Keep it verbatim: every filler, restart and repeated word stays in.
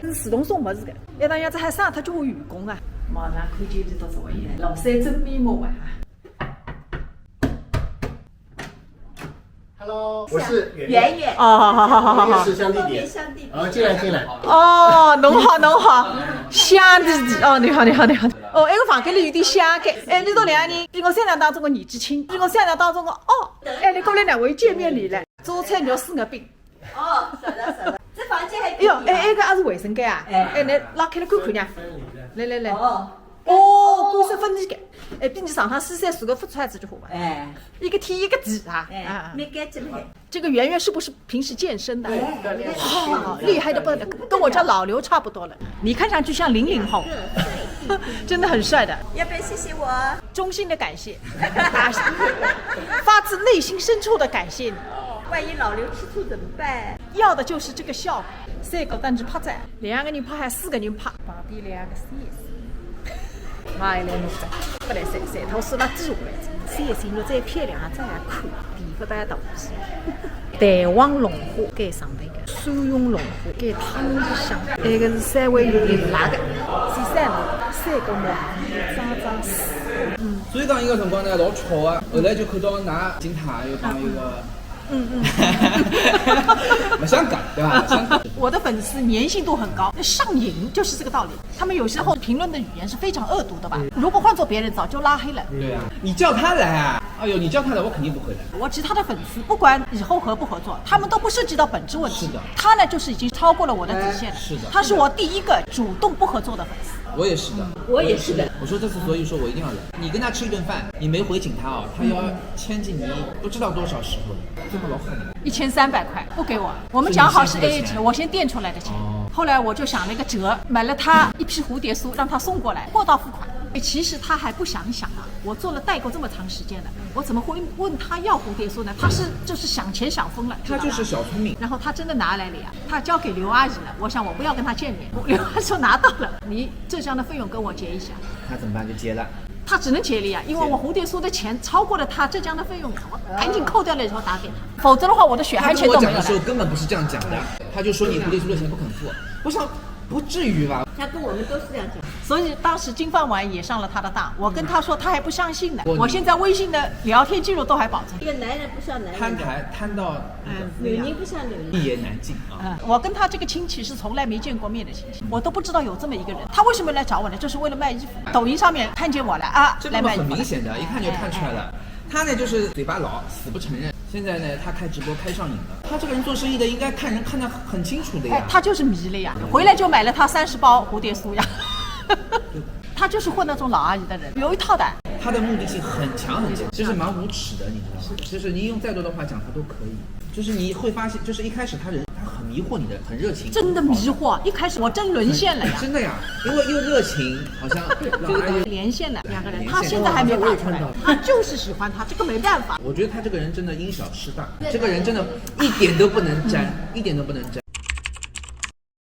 是自动送物事个，一趟样子还省脱交关员工啊。马上看见伊到座位了，老三真面目啊。 Hello，我是圆圆圆。哦，好好好好好好我也。是香弟弟。香弟弟。好，进来进来。哦，侬好侬好，香弟弟。哦，你好你好你好。哦，埃个房间里有点香个。哎，侬两个人比我想象当中个年纪轻，比我想象当中个哦。哎，侬过来呢，我又见面礼了。做菜肉丝月饼。哦，晓得晓得。这房间还哎哟，哎，埃个也是卫生间啊？哎哎，来拉开来看看呀。来来来。哦，哦，干湿分离个。哎，比侬上趟西餐住个副菜子就好吧？哎一个天一个地啊。哎啊，。没干净没。这个圆圆是不是平时健身的？哎哦，厉害的不得了，跟我家老刘差不多了。你看上去像零零后，真的很帅的。要不要谢谢我？衷心的感谢，发自内心深处的感谢你。万一老刘吃醋怎么办？要的就是这个效果。三个单子拍在，两个人拍还四个人拍，旁边两个 C S。妈呀，来弄着，不来三三，他说那底下来，C S 弄再漂亮啊，再好看，地不带大。蛋黄龙虾该上头一个，蒜蓉龙虾该汤里向，埃个是稍微有点辣个，第三个三个毛皮张张死。所以讲一个辰光呢，老巧啊，后来就看到㑚金塔又帮一个，嗯嗯。勿相干，对吧？勿相干。我的粉丝粘性度很高，上瘾就是这个道理。他们有时候评论的语言是非常恶毒的吧？如果换做别人，早就拉黑了。对啊，你叫他来啊，哎呦，你叫他来，我肯定不会来。我其他的粉丝，不管以后合不合作，他们都不涉及到本质问题。是的他呢，就是已经超过了我的底线了。是的他是我第一个主动不合作的粉丝。我也是的，我也是的。我说这次，所以说我一定要来。你跟他吃一顿饭，你没回请他哦，他要牵记你不知道多少时候了，这个老狠。一千三百块不给我，我们讲好是 A A 制，我先垫出来的钱。哦后来我就想了一个辙，买了他一批蝴蝶酥，让他送过来，货到付款。哎，其实他还不想想啊，我做了代购这么长时间了，我怎么会问他要蝴蝶酥呢？他是就是想钱想疯了，他就是小聪明。然后他真的拿来了呀，他交给刘阿姨了。我想我不要跟他见面，刘阿姨说拿到了，你浙江的费用跟我结一下。他怎么办？就结了。他只能结了呀，因为我蝴蝶酥的钱超过了他浙江的费用呀，我赶紧扣掉了以后打给他，否则的话我的血汗钱都没有了他跟我讲的时。候根本不是这样讲的，他就说你蝴蝶酥的钱不肯付。我想不至于吧？他跟我们都是这样讲。所以当时金饭碗也上了他的当，我跟他说他还不相信呢。我我现在微信的聊天记录都还保存。这个男人不像男人。摊台摊到女人不像女人。一言难尽啊。嗯，我跟他这个亲戚是从来没见过面的亲戚，我都不知道有这么一个人。他为什么来找我呢？就是为了卖衣服。抖音上面看见我了啊，这个嘛来卖衣服了。很明显的，一看就看出来了。他呢就是嘴巴老，死不承认。现在呢，他开直播开上瘾了。他这个人做生意的，应该看人看得很清楚的呀。哎，他就是迷了呀，回来就买了他三十包蝴蝶酥呀。他就是混那种老阿姨的人，有一套的。他的目的性很强很强，就是蛮无耻的，你知道吗？就是你用再多的话讲，他都可以。就是你会发现，就是一开始他人他很迷惑你的，很热情，真的迷惑，一开始我真沦陷了呀。真的呀，因为又热情，好像就是连线了两个人，连线他现在还没打出来，他就是喜欢他，这个没办法。我觉得他这个人真的因小失大，这个人真的一点都不能沾，一点都不能沾。